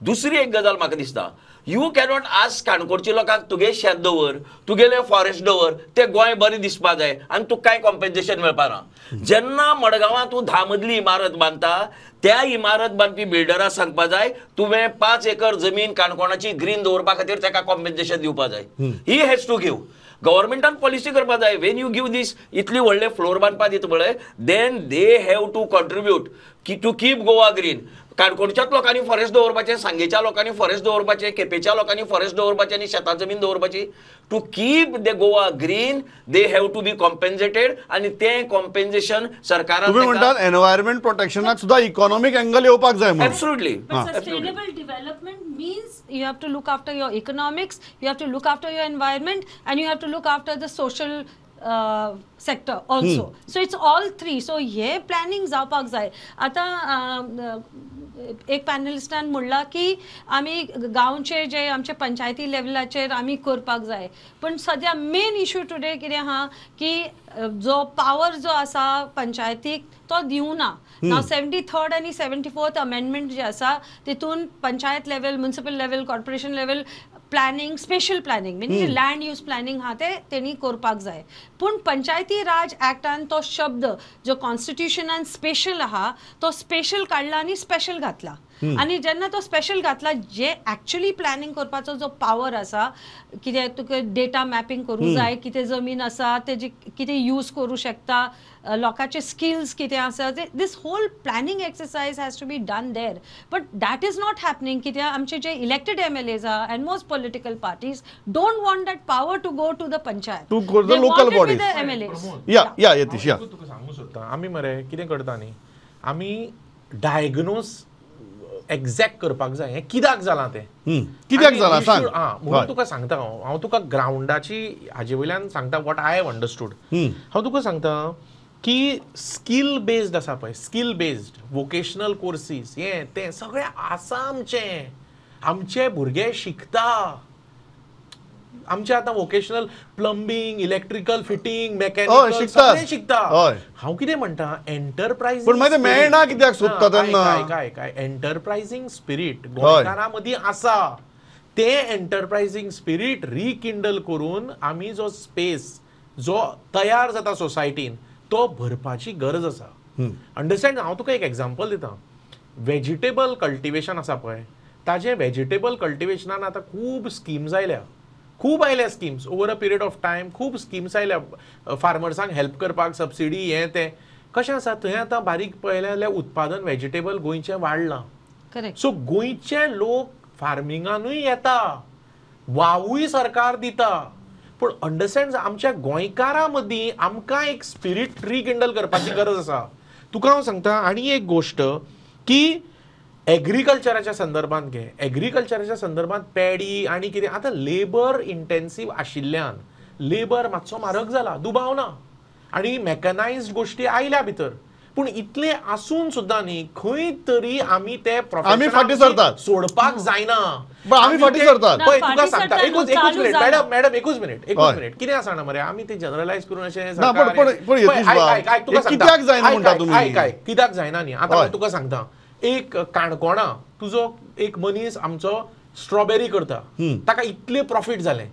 दुसरी एक गजाल म्हाका दिसता, you cannot ask काणकोणच्या लोकांक तुगे शेत दवर, तुगेले फॉरेस्ट दवर, ते गोंय बरें दिसपा जाय आनी तुका कांय कॉम्पेन्सेशन मेळपा ना. जेन्ना मडगांवां तूं 10 मजली इमारत बांदता, त्या इमारत बांदपी बिल्डराक सांगपा जाय तुवें 5 एकर जमीन काणकोणाची ग्रीन दवरपा खातीर ताका कॉम्पेन्सेशन दिवपा जाय. He has to give. गव्हर्मेंटान पॉलिसी करपा जाय. When you give दीस इतली व्हडले फ्लोर बांदपा दिता पळय, then they have to contribute to keep Goa green. काणकोणच्याच लोकांनी फॉरेस्ट दवरपाचें, सांगेच्या लोकांनी फॉरेस्ट दवरपाचें, केपेंच्या लोकांनी फॉरेस्ट दवरपाचें आनी शेतां जमीन दवरपाची. To keep the Goa green they have to be compensated आनी तें कॉम्पेन्सेशन सरकारान. तुमी म्हणटात एनवायरमेंट प्रोटेक्शनाक सुद्दां इकॉनॉमीक एंगल येवपाक जाय म्हणून. Absolutely. But sustainable development means you have to look after your economics, you have to look after your environment, and you have to look after the social sector also. So it's all three. So हे planning जावपाक जाय. आतां एक पॅनलिस्टान म्हणलां की आमी गांवचे जे आमचे पंचायती लेवलाचेर आमी करपाक जाय, पण सद्या मेन इशू टुडे कितें आहा की जो पावर जो आसा पंचायतीक तो दिवना. नाव 73rd आनी 74th amendment जे आसा तितून panchayat level, municipal level, corporation level planning, special planning म्हणजे लँड यूज प्लॅनिंग आहा ते तेणी करपाक जाय. पूण पंचायती राज ऍक्टान तो शब्द जो कॉन्स्टिट्युशनान स्पेशल आहा तो स्पेशल काडला आनी स्पेशल घातला. आनी जेन्ना तो स्पेशल घातला, जे एक्चुअली प्लॅनिंग करपाचो जो पावर आसा, कितें तुका डेटा मॅपिंग करूंक जाय, कितें जमीन आसा तेजी कितें यूज करूं शकता, लोकांचे स्किल्स कितें आसा, this whole planning exercise has to be done there. But that is not happening. कित्याक आमचे जे इलेक्टेड एमएलएज आहा and most political parties don't want that power to go to the panchayat, to go to the local bodies, MLAs. या या यतीश, या तुका सांगू सोदता, आमी मरे कितें करता न्ही, आमी डायग्नोज एक्झॅक्ट करपाक जाय हें कित्याक जालां तें, कित्याक जालां सांग. म्हणून तुका सांगता हांव, हांव तुका ग्रावंडाची हाजे वयल्यान सांगता what I have understood. हांव तुका सांगता की स्कील बेस्ड आसा पळय, स्कील बेस्ड वोकेशनल कोर्सीस हें तें सगळें आसा आमचें. आमचे भुरगे शिकता, आमचे आतां vocational plumbing, electrical fitting, mechanical सगळें शिकता. हांव कितें म्हणटा, एंटरप्रायझींग पण मागीर मेळना कित्याक सोदता तेन्ना. काय काय एंटरप्रायझींग स्पिरीट गोंयकारां मदीं आसा, तें एंटरप्रायझींग स्पिरीट रिकिंडल करून आमी जो स्पेस जो तयार जाता सोसायटीन तो भरपाची गरज आसा. अंडरस्टँड? हांव तुका एक एग्जाम्पल दिता. वेजिटेबल कल्टिवेशन आसा पळय, ताजें वेजिटेबल कल्टिवेशनान आतां खूब स्किम्स आयल्या, खूब आयल्या schemes over a period of time, खूब स्किम्स आयल्या फार्मर्सांक हेल्प करपाक, सबसिडी हें तें. कशें आसा थंय आतां बारीक पळयलें जाल्यार उत्पादन वेजिटेबल गोंयचें वाडलां. करेक्ट. सो गोंयचे लोक फार्मिंगानूय येता, वावूय सरकार दिता, पूण अंडरस्टँड आमच्या गोंयकारां मदीं आमकां एक स्पिरीट रिकिंडल करपाची गरज आसा. तुका हांव सांगता आनी एक गोश्ट की एग्रीकल्चराच्या संदर्भात घे, एग्रीकल्चराच्या संदर्भात पॅडी आनी कितें आतां लेबर इंटेन्सीव आशिल्ल्यान लेबर मातसो म्हारग जाला, दुबाव ना, आनी मॅकनायज्ड गोश्टी आयल्या भितर, पूण इतलें आसून सुद्दां न्ही खंय तरी आमी ते आमी फाटीं सरतात, सोडपाक जायना. आमी फाटीं सरतात. पळय तुका सांगता, एकूच मिनिट मॅडम, मॅडम एकूच मिनिट, एकूच मिनिट. कितें आसा ना मरे, आमी ते जनरलायज करून अशें कित्याक जायना म्हणटा तुमी? आयक आयक, कित्याक जायना न्ही, आतां हांव तुका सांगता. एक काणकोणा तुजो एक मनीस आमचो स्ट्रॉबेरी करता, ताका इतले प्रॉफीट जालें.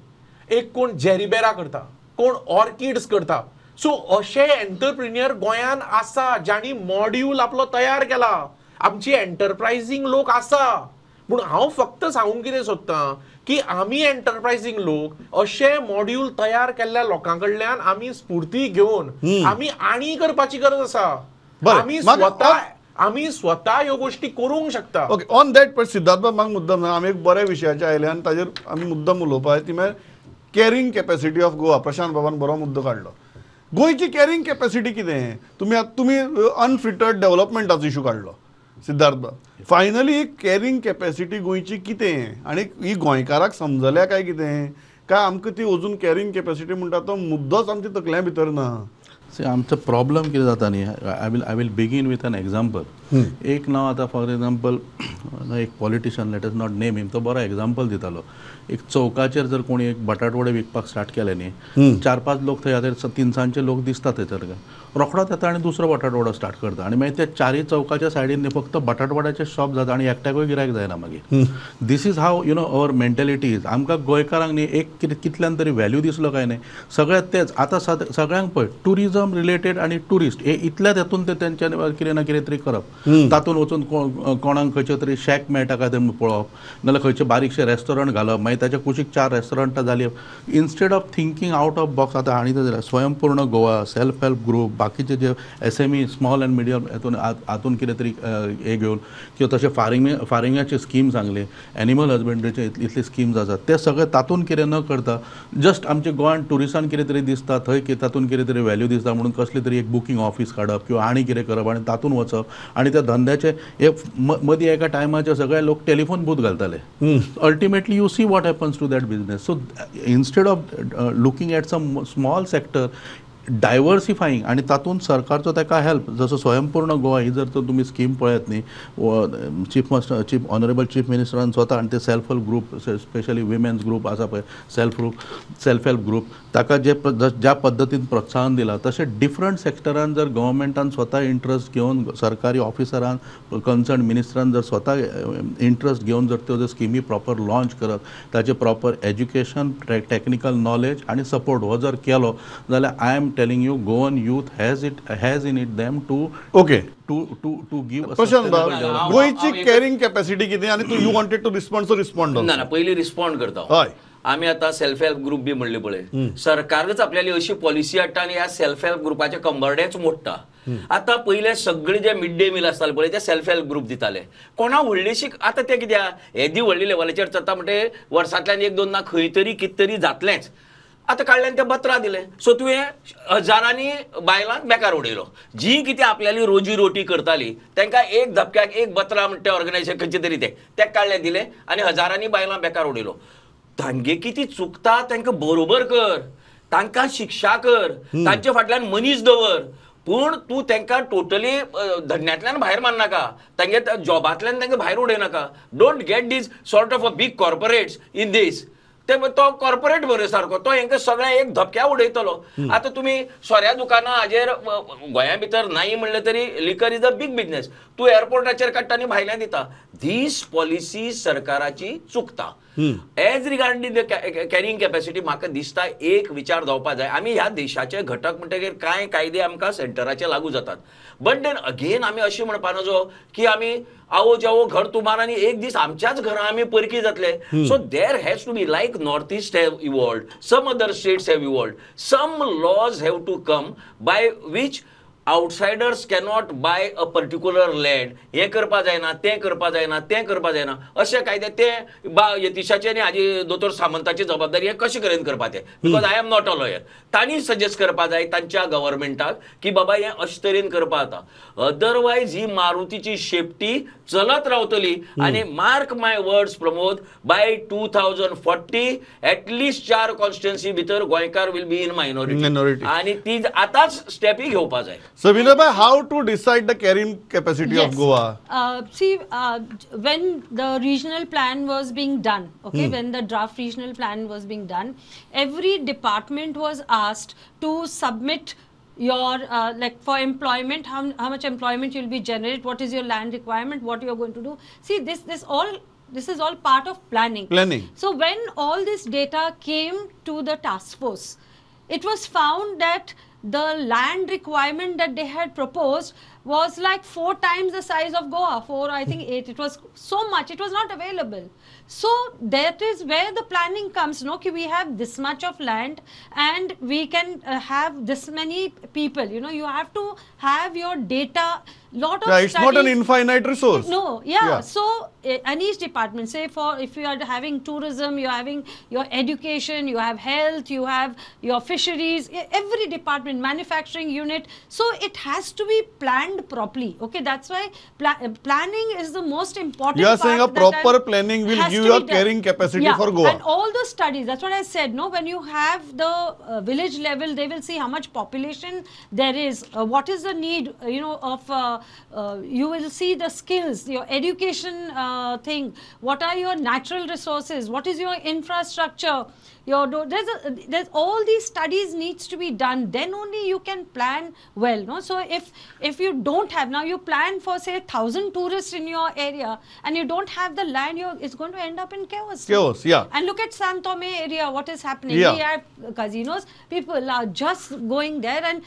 एक कोण जेरीबेरा करता, कोण ऑर्किड्स करता, सो अशे एंटरप्रिन्युअर गोंयान आसा जांणी मॉड्यूल आपलो तयार केला. आमची एंटरप्रायझींग लोक आसा. पूण हांव फक्त सांगूंक कितें सोदतां की आमी एंटरप्रायझींग लोक अशे मॉड्यूल तयार केल्ल्या लोकां कडल्यान आमी स्फूर्ती घेवन आमी आनी करपाची गरज आसा. आमी स्वता ह्यो गोष्टी करूंक शकता. ओके, ऑन that पण सिद्धार्थ बाब म्हाका मुद्दम आमी एक बऱ्या विशयाचे आयले आनी ताजेर आमी मुद्दम उलोवपा ती म्हळ्यार carrying capacity of Goa. Prashant बाबान बरो मुद्दो काडलो. गोंयची कॅरिंग कॅपॅसिटी कितें? तुमी तुमी अनफिटर्ड डेव्हलपमेंटाचो इशू काडलो सिद्धार्थ बाब. फायनली कॅरिंग कॅपॅसिटी गोंयची कितें आनी ही गोंयकाराक समजल्या काय कितें, काय आमकां ती अजून कॅरिंग कॅपॅसिटी म्हणटा तो मुद्दोच आमच्या तकल्या भितर ना? आमचो प्रॉब्लम कितें जाता न्ही, I will begin with an example. एक नांव आतां फॉर एग्जाम्पल एक politician, let us not name him, तो बरो एग्जाम्पल दितालो. एक चौकाचेर जर कोणी एक बटाटवडे विकपाक स्टार्ट केले न्ही, 4-5 लोक थंय आतां तिनसांचे लोक दिसता थंयसर, रोखडोच येता आनी दुसरो बटाटवडो स्टार्ट करता आनी मागीर त्या चारय चौकाच्या सायडीन फक्त बटाटवड्याचे शॉप जाता आनी एकट्याकूय गिरायक जायना मागीर. This is how you know our mentality is. आमकां गोंयकारांक न्ही एक कितल्यान तरी व्हॅल्यू दिसलो काय न्ही सगळ्यात तेच. आतां सगळ्यांक पळय टुरिजम रिलेटेड आनी टुरिस्ट हे इतल्यात हेतून ते तेंच्यांनी कितें ना कितें तरी करप, तातूंत वचून कोणाक खंयचे तरी शॅक मेळटा काय तें पळोवप, नाजाल्यार खंयचे बारीकशें रेस्टॉरंट घालप, मागीर ताच्या कुशीक 4 रेस्टॉरंटां जाली. Instead of thinking out of box. आतां हांणी जाल्यार Swayampurna Goa, self help group, बाकीचे जे SME small and medium हेतून हातून कितें तरी हे घेवन किंवा तशें फार्मिंगाची स्कीम सांगली, एनिमल हजबंड्रीचे इतले स्किम्स आसात, ते सगळे तातूंत कितें न करता जस्ट आमच्या गोंयांत ट्युरिस्टान कितें तरी दिसता थंय तातूंत कितें तरी व्हॅल्यू दिसता म्हणून कसली तरी एक बुकींग ऑफीस काडप किंवा आनी कितें करप आनी तातूंत वचप आनी त्या धंद्याचे हे मदीं एका टायमाचेर सगळे लोक टेलिफोन बूथ घालताले. Ultimately you see what happens to that business. So instead of looking at some small sector, diversifying आनी तातूंत सरकारचो ताका हेल्प. जसो स्वयंपूर्ण गोवा ही जर तुमी स्कीम पळयत न्ही, चीफ ऑनरेबल चीफ मिनिस्टरान स्वता आनी ते self help group, specially women's group आसा पळय, सेल्फ हेल्प ग्रूप, ताका जे ज्या पद्दतीन प्रोत्साहन दिलां तशें डिफरंट सेक्टरान जर गव्हर्मेंटान स्वता इंट्रस्ट घेवन, सरकारी ऑफिसरान, कन्सर्न मिनिस्टरान जर स्वता इंट्रस्ट घेवन जर त्यो जर स्किमी प्रॉपर लॉन्च करत, ताचे प्रॉपर एज्युकेशन, टॅक्निकल नॉलेज आनी सपोर्ट हो जर केलो जाल्यार I am telling you Goan youth has in it them to okay to give. Prashant बाब, गोंयची कॅरिंग कॅपॅसिटी कितें आनी तूं you wanted to respond, so respond. ना ना, पयलीं रिस्पॉन्ड करता. हय, आमी आतां सेल्फ हेल्प ग्रुप बी म्हणले पळय, सरकारच आपल्याली अशी पॉलिसी हाडटा आनी ह्या सेल्फ हेल्प ग्रुपाचे कंबरडेच मोडटा. आतां पयले सगळे जे मिड डे मील आसताले पळय ते सेल्फ हेल्प ग्रुप दिताले. कोणा व्हडलीशी आतां ते कित्याक येदी व्हडली लेवलाचेर चलता म्हणटे वर्सांतल्यान 1-2 ना खंय तरी कितें तरी जातलेंच. आतां काडल्यान ते बत्रां दिले, सो तुवें हजारांनी बायलांक बेकार उडयलो. जी कितें आपल्याली रोजी रोटी करताली तांकां एक धपक्याक एक बत्रां म्हणटा ऑर्गनायझेशन खंयचे तरी ते काडले दिले आनी हजारांनी बायलां बेकार उडयलो. तांगे कितें चुकता तांकां बरोबर कर, तांकां शिक्षा कर, तांचे फाटल्यान मनीस दवर, पूण तूं तांकां टोटली धंद्यांतल्यान भायर मारनाका, तांगे जॉबांतल्यान तांकां भायर उडयनाका. Don't get these sort of a big corporates in this. ते तो कॉर्पोरेट बरो सारको तो हेंकां सगळ्या एक धपक्या उडयतलो. आतां तुमी सोऱ्या दुकानां हाजेर गोंया भितर नाही म्हणलें तरी liquor is a big business. तूं एअरपोर्टाचेर काडटा आनी भायल्यान दिता. दीस पॉलिसी सरकाराची चुकता. As regarding the carrying capacity म्हाका दिसता एक विचार जावपा जाय. आमी ह्या देशाचे घटक म्हणटकीर कांय कायदे आमकां सेंटराचे लागू जातात, बट then again आमी अशें म्हणपा नजो की आमी आओ जाओ घर तुम्हारा आनी एक दीस आमच्याच घरां आमी परकी जातले. So there has to be like north east have evolved, some other states have evolved, some laws have to come by which outsiders cannot buy a particular land. हें करपा जायना, तें करपा जायना, तें करपा जायना, अशे कायदे ते बा यतीशाचे आनी हाजी दोतोर सामंताची जबाबदारी हें कशें करेन करपा तें, because I am not a lawyer. तांणी सजेस्ट करपा जाय तांच्या गव्हर्मेंटाक की बाबा हें अशे तरेन करपा जाता, अदरवायज ही मारुतीची शेपटी चलत रावतली. आनी mark my words Pramod, by 2040 at least 4 constituency भितर गोंयकार will be in minority, आनी ती आतांच स्टेपी घेवपा जाय. So Vinay, how to decide the carrying capacity of Goa? See, when the regional plan was being done, okay, when the draft regional plan was being done, every department was asked to submit your, like for employment, how much employment you'll be generate, what is your land requirement, what you're going to do. See, this is all part of planning. Planning. So when all this data came to the task force, it was found that the land requirement that they had proposed was like 4 times the size of Goa, 4, I think 8. It was so much, it was not available. So that is where the planning comes, no, ki we have this much of land and we can have this many people. You know, you have to have your data, lot of Yeah, it's studies. Not an infinite resource. No, yeah. Yeah. So, and each department, say for if you are having tourism, you are having your education, you have health, you have your fisheries, every department, manufacturing unit. So it has to be planned properly. Okay, that's why planning is the most important. You are saying a proper planning will give you a carrying capacity for Goa. And all the studies, that's what I said. No, when you have the village level, they will see how much population there is, what is the need, you know, of you will see the skills, your education thing, what are your natural resources, what is your infrastructure, your there's all these studies needs to be done. Then only you can plan well. No, so if you don't have, now you plan for say 1,000 tourists in your area and you don't have the land, it's going to end up in chaos. Chaos, yeah. And look at San Tome area, what is happening? Yeah. We have casinos, people are just going there, and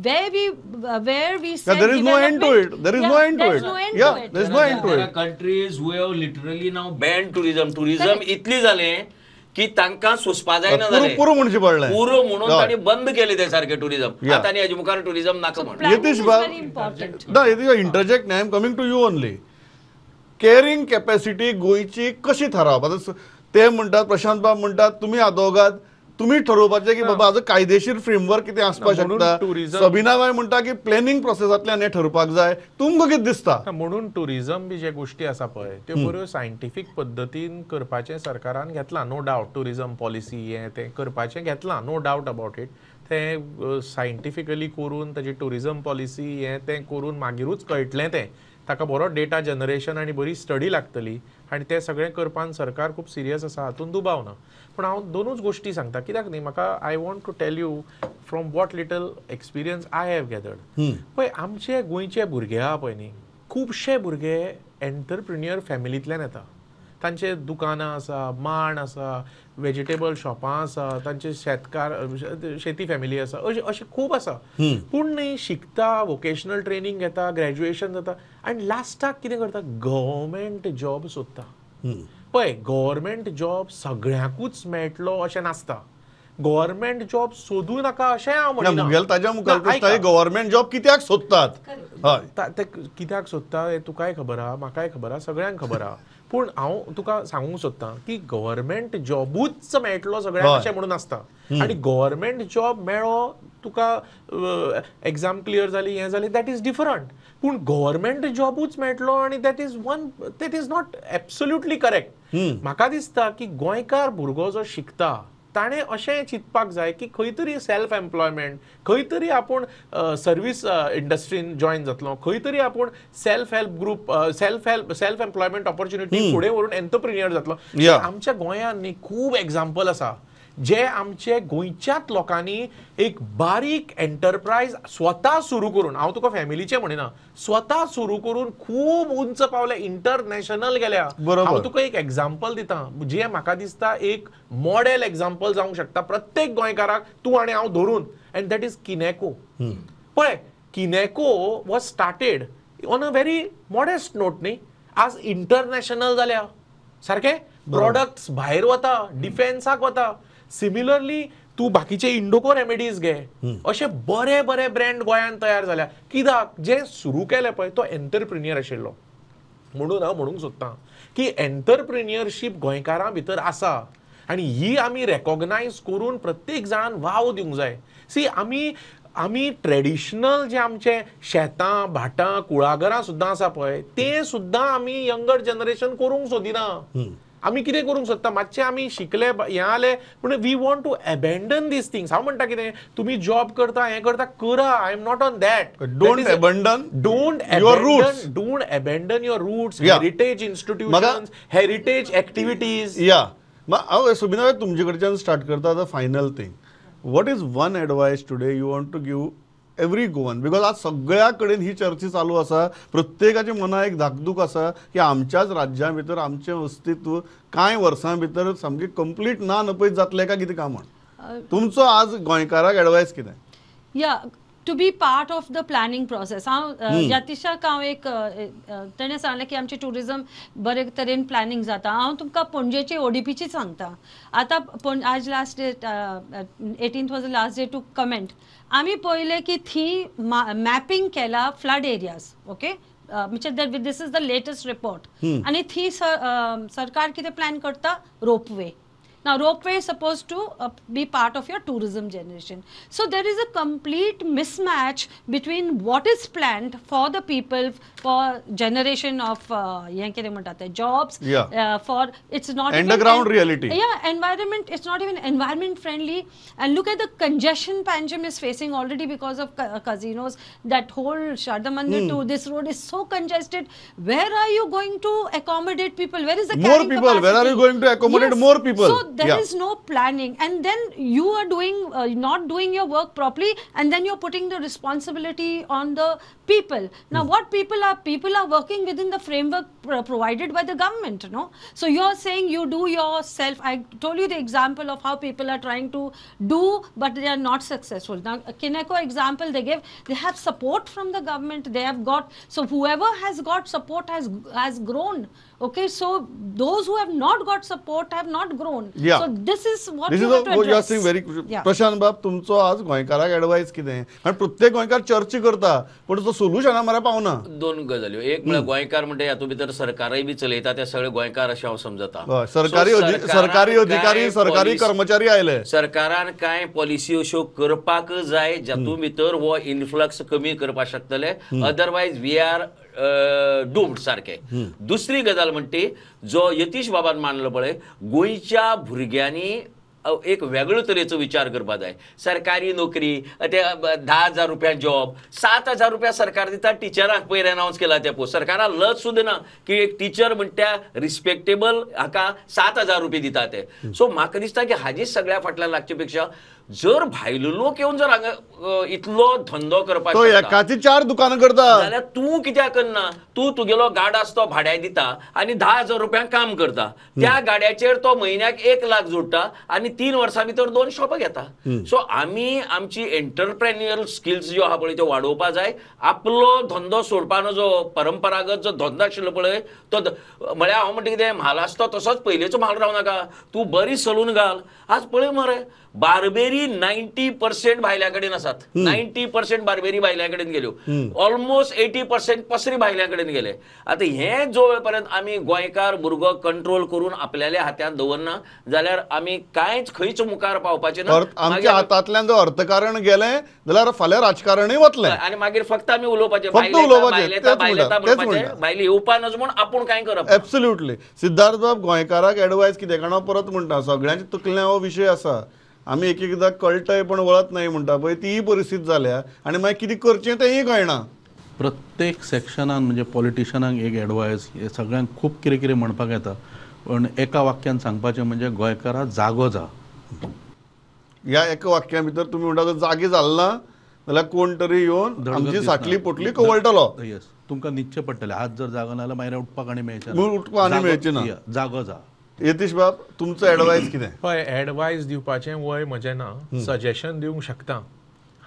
where we said yeah, there is no end to it. There is no end to it. Yeah, there is no end to it. There are countries who have literally now banned tourism. Tourism इतली झाले की तांकां सोंसपा जायना जालें, पुरो म्हणचें पडलें, पुरो म्हणून तांणी बंद केले ते सारखे टुरिझम. आतां आनी हेजे मुखार टुरिझम नाका म्हणून. यतीश बाब, ना Yatish interject, I am coming to you only. Carrying capacity गोंयची कशी थारावप? आतां ते म्हणटात, प्रशांत बाब म्हणटात, तुमी आदोगाद तुमी ठरोवपाचें की बाबा आतां कायदेशीर फ्रेमवर्क कितें आसपाक शकता. सबिना बाय म्हणटा की प्लॅनिंग प्रोसेसांतल्यान हें ठरपाक जाय. तुमकां कितें दिसता? म्हणून टुरिझम बी जे गोश्टी आसा पळय त्यो बऱ्यो सायंटिफीक पद्दतीन करपाचें सरकारान घेतलां, नो डावट. टुरिझम पॉलिसी हें तें करपाचें घेतलां, नो डावट अबावट it. तें सायंटिफिकली करून ताजी टुरिझम पॉलिसी हें तें करून मागीरूच कळटलें तें. ताका बरो डेटा जनरेशन आनी बरी स्टडी लागतली आनी तें सगळें करपान सरकार खूब सिरियस आसा, हातूंत दुबाव ना. पूण हांव दोनूच गोश्टी सांगता, कित्याक न्ही म्हाका I want to tell you from what little experience I have gathered. पळय आमचे गोंयचे भुरगे आहा पळय न्ही, खुबशे भुरगे एंटरप्रिन्युअर फॅमिलींतल्यान येता. तांचे दुकानां आसा, माण आसा, वेजिटेबल शॉपां आसा, तांचे शेतकार शेती फॅमिली आसा, अशें अशें खूब आसा. पूण न्ही शिकता, वोकेशनल ट्रेनींग घेता, ग्रॅज्युएशन जाता आनी लास्टाक कितें करता, गव्हर्मेंट जॉब सोदता. पळय गव्हर्मेंट जॉब सगळ्यांकूच मेळटलो अशें नासता. गव्हर्मेंट जॉब सोदूं नाका अशें हांव म्हणिना. ताज्या मुखार प्रश्न, गव्हर्मेंट जॉब कित्याक सोदतात? ते कित्याक सोदता हें तुकाय खबर आहा, म्हाकाय खबर आहा, सगळ्यांक खबर आहा. पूण हांव तुका सांगूंक सोदतां की गव्हर्मेंट जॉबूच मेळटलो सगळ्यांक अशें म्हणून आसता. आनी गव्हर्मेंट जॉब मेळ्ळो तुका, एग्जाम क्लियर जाली, हें जालें, that is different. पूण गव्हर्मेंट जॉबूच मेळटलो आनी that is one, that is not absolutely correct. म्हाका दिसता की गोंयकार भुरगो जो शिकता ताणें अशें चिंतपाक जाय की खंय तरी सेल्फ एम्प्लॉयमेंट, खंय तरी आपूण सर्वीस इंडस्ट्रीन जॉयन जातलो, खंय तरी आपूण self help group, self employment opportunity फुडें व्हरून एंटरप्रिन्युअर जातलो. आमच्या गोंयांत न्ही खूब एग्जाम्पल आसा जे आमचे गोंयच्याच लोकांनी एक बारीक एंटरप्रायज स्वता सुरू करून, हांव तुका फॅमिलीचें म्हणिना, स्वता सुरू करून खूब उंच पावले, इंटरनॅशनल गेल्या. हांव तुका एक एग्जाम्पल दिता जें म्हाका दिसता एक मॉडेल एग्जाम्पल जावंक शकता प्रत्येक गोंयकाराक, तूं आनी हांव धरून, एंड that is किनेको. पळय Kineco was started on a very modest note न्ही, आज इंटरनॅशनल जाल्या, सारकें प्रोडक्ट्स भायर वता, डिफेन्साक वता. सिमिलरली तूं बाकीचे इंडोको रेमेडीज घे, अशे बरे बरे ब्रँड गोंयांत तयार जाल्या. कित्याक जे सुरू केले पळय तो एंटरप्रिन्युअर आशिल्लो. म्हणून हांव म्हणूंक सोदतां की एंटरप्रिन्युअरशीप गोंयकारां भितर आसा आनी ही आमी रेकॉग्नायज करून प्रत्येक जाणान वाव दिवंक जाय. सी आमी ट्रेडिशनल जे आमचे शेतां भाटां कुळागरां सुद्दां आसा पळय तें सुद्दां आमी यंगर जनरेशन करूंक सोदिना. आमी कितें करूंक सोदता, मातशें आमी शिकले हें आले पूण we want to abandon these things. हांव म्हणटा कितें, तुमी जॉब करता हें करता करा, I am not on that. Don't abandon, don't your roots, don't abandon your roots, heritage institutions, heritage activities. या हांव सुबिना तुमचे कडच्यान स्टार्ट करता. आतां final thing, what is one advice today you want to give every Goan? Because आज सगळ्या कडेन ही चर्चा चालू आसा, प्रत्येकाच्या मनाक एक धाकधूक आसा की आमच्याच राज्या भितर आमचें अस्तित्व कांय वर्सां भितर सामकें कंप्लीट ना नपयत जातलें काय कितें काय म्हण. तुमचो आज गोंयकाराक एडवायस कितें? Yeah, to be part of the planning process. हांव यतीशाक हांव एक तेणें सांगलें की आमचें ट्युरिजम बरे तरेन प्लॅनिंग जाता. हांव तुमकां पणजेची ओडीपीची सांगता. आतां आज last date 18th was the last day to comment. आमी पळयलें की थी मॅपिंग केला फ्लड एरियाज, ओके, म्हणजे this is the latest report. आनी थी सरकार कितें प्लॅन करता, ropeway. Now, ropeway is supposed to be part of your tourism generation. So, there is a complete mismatch between what is planned for the people, for generation of jobs, for it's not and the ground reality. Yeah, environment, it's not even environment friendly. And look at the congestion Panjim is facing already because of casinos. That whole Sharda Mandir to this road is so congested. Where are you going to accommodate people? Where is the more people? Capacity? Where are you going to accommodate more people? So, there is no planning, and then you are doing not doing your work properly, and then you're putting the responsibility on the people. Now, what people are working within the framework provided by the government, no? So you're saying you do yourself. I told you the example of how people are trying to do, but they are not successful. Now, Kineco example they give, they have support from the government. They have got, so whoever has got support has grown. Okay, so those who have not got support have not grown. Yeah. So this is what this you is have to address. You are saying very Prashant बाब, तुमचो आज गोंयकाराक advice कितें? कारण प्रत्येक गोंयकार चर्चा करता पण तो सोल्युशना मरे पावना. दोन गजाल्यो, एक म्हळ्यार गोंयकार म्हणटा हातूंत भितर सरकारय बी चलयता ते सगळे गोंयकार अशें हांव समजता. सरकारी अधिकारी, सरकारी कर्मचारी आयले, सरकारान कांय पॉलिसी अश्यो करपाक जाय जातूंत भितर हो इन्फ्लक्स कमी करपाक शकतले, अदरवायज we are doomed सारके. दुसरी गजाल म्हणटी जो यतीश बाबान मानलो पळय, गोंयच्या भुरग्यांनी एक वेगळो तरेचो विचार करपाक जाय. सरकारी नोकरी ते 10,000 रुपया जॉब, 7,000 रुपया सरकार दिता टिचरांक, पयर अनावन्स केला ते पळय. सरकारान लज सुद्दां ना की एक टिचर म्हणटा रिस्पेक्टेबल हाका 7,000 रुपया दिता ते. सो म्हाका दिसता की हाजी सगळ्या फाटल्यान लागचे पेक्षा जर भायलो लोक येवन जर हांगा इतलो धंदो करपाक तो एकाची 4 दुकानां करता जाल्यार तूं कित्याक करना? तूं तुगेलो गाडो आसा तो भाड्याक दिता आनी 10,000 रुपयांक काम करता, त्या गाड्याचेर तो म्हयन्याक 1 लाख जोडटा आनी 3 वर्सां भितर 2 शॉपां घेता. सो आमी आमची एंटरप्रेन्युअल स्किल्स ज्यो आहा पळय त्यो वाडोवपा जाय. आपलो धंदो सोडपानो जो परंपरागत जो धंदो आशिल्लो पळय तो म्हळ्यार हांव म्हणटा कितें, म्हाल आसता तसोच पयलींचो म्हाल रावनाका, तूं बरी सलून घाल. आज पळय मरे बार्बेरी 90% भायल्या कडेन आसात, 90% बार्बेरी भायल्या कडेन गेल्यो, ऑलमोस्ट 80% पसरी भायल्या कडेन गेले. आतां हें जो वेळ पर्यंत आमी गोंयकार भुरगो कंट्रोल करून आपल्याल्या हातांत दवरना जाल्यार आमी कांयच खंयच मुखार पावपाचें ना. आमच्या हातांतल्यान जर अर्थकारण गेलें जाल्यार फाल्यां राजकारणूय वतलें आनी मागीर फक्त आमी उलोवपाचें, फक्त उलोवपाचें, भायले येवपा नज म्हूण आपूण कांय करप. एब्सोल्युटली. सिद्धार्थ बाब, गोंयकाराक एडवायस कितें? कारण हांव परत म्हणटा, सगळ्यांच्या तकलें हो विशय आसा. आमी एक एकदां कळटय पण वळत नाही म्हणटा पळय, तीय परिस्थिती जाल्या आनी मागीर कितें करचें तेंय कळना. प्रत्येक सेक्शनान म्हणजे पॉलिटिशनांक एक एडवायस, हे सगळ्यांक खूब कितें कितें म्हणपाक येता, पण एका वाक्यान सांगपाचें म्हणजे गोंयकारा जागो जा. ह्या एका वाक्या भितर तुमी म्हणटा जागे जाल ना जाल्यार कोण तरी येवन आमची साटली पोटली कवळटलो. येस, तुमकां न्हिदचें पडटलें. आज जर जागो ना जाल्यार मागीर उठपाक आनी मेळचें ना, उठपाक आनी मेळचें ना. जागो जा. यतीश बाब, तुमचो एडवायस कितें? हय, एडवायस दिवपाचें वय म्हजें ना, सजेशन दिवंक शकता.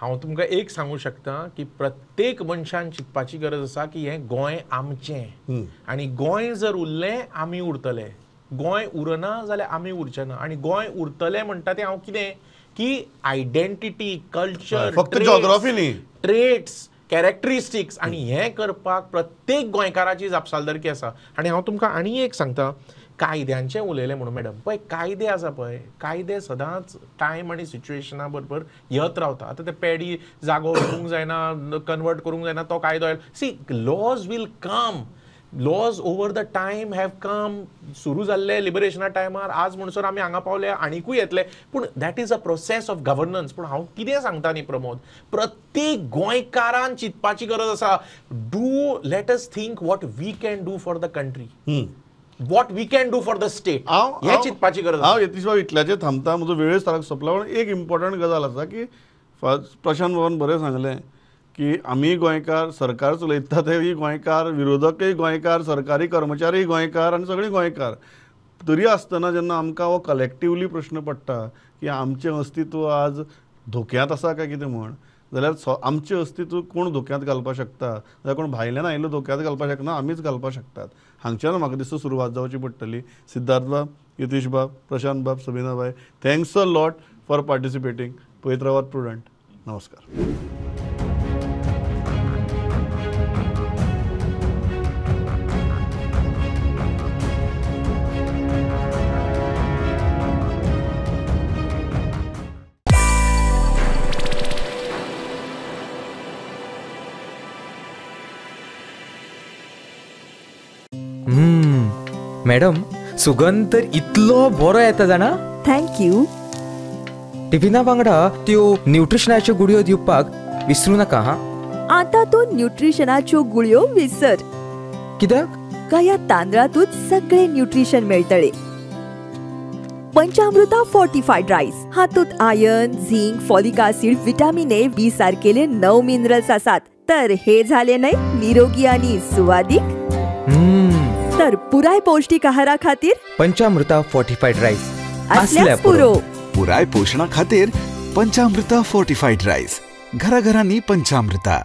हांव तुमकां एक सांगूं शकता की प्रत्येक मनशान चिंतपाची गरज आसा की हें गोंय आमचें आनी गोंय जर उरलें आमी उरतले, गोंय उरना जाल्यार आमी उरचे ना. आनी गोंय उरतलें म्हणटा तें हांव कितें की आयडेंटिटी, कल्चर, फक्त जियोग्राफी न्ही, ट्रेट्स, कॅरेक्टरिस्टिक्स, आनी हें करपाक प्रत्येक गोंयकाराची जापसालदारकी आसा. आनी हांव तुमकां आनी एक सांगता, कायद्यांचें उलयलें म्हणून मॅडम, पळय कायदे आसा पळय, कायदे सदांच टायम आनी सिच्युएशना बरोबर येत रावता. आतां ते पेडी जागो विकूंक जायना, कन्वर्ट करूंक जायना, तो कायदो आयलो. See, laws will come, laws over the time have come. सुरू जाल्ले लिबरेशना टायमार आज म्हणसर आमी हांगा पावले, आनिकूय येतले, पूण that is a process of governance. पूण हांव कितें सांगता न्ही प्रमोद, प्रत्येक गोंयकारान चिंतपाची गरज आसा. Do let us think what we can do for the country, what we can do for the state, हें चिंतपाची गरज. हांव यतीश बाब इतल्याचेर थांबता, म्हजो वेळय सारको सोंपला. पण एक इम्पॉर्टंट गजाल आसा की प्रशांत बाबान बरें सांगलें की आमी गोंयकार, सरकार चलयता तेय गोंयकार, विरोधकय गोंयकार, सरकारी कर्मचारी गोंयकार आनी सगळीं गोंयकार. तरी आसतना जेन्ना आमकां हो कलेक्टिवली प्रश्न पडटा की आमचें अस्तित्व आज धोक्यांत आसा काय कितें म्हण, जाल्यार आमचें अस्तित्व कोण धोक्यांत घालपाक शकता, जाल्यार कोण भायल्यान आयिल्लो धोक्यांत घालपाक शकना, आमीच घालपाक शकतात. हांगच्यान म्हाका दिसता सुरवात जावची पडटली. सिद्धार्थ बाब, यतीश बाब, प्रशांत बाब, Sabina bye, thanks a lot for participating. पळयत रावात प्रुडंट. नमस्कार. मॅडम, सुगंध तर इतलो बरो येता जाणा. Thank you. टिफिना वांगडा त्यो न्यूट्रिशनाच्यो गुळयो दिवपाक विसरू नाका. हा, आता तूं न्यूट्रिशनाच्यो गुळयो विसर. कित्याक? काय तांदळातूच सगळे न्यूट्रिशन मेळटले. पंचामृता फोर्टिफायड रायस हातूंत iron, zinc, folic acid, vitamin A, B सारकेले 9 minerals आसात. तर हे झाले न्हय निरोगी आनी सुवादीक. तर पुराय पौष्टिक आहारा खातीर पंचामृता फोर्टिफायड रायस असल्याच पुरो. पुराय पोषणा खातीर पंचामृता फोर्टिफायड रायस. घराघरांनी पंचामृता.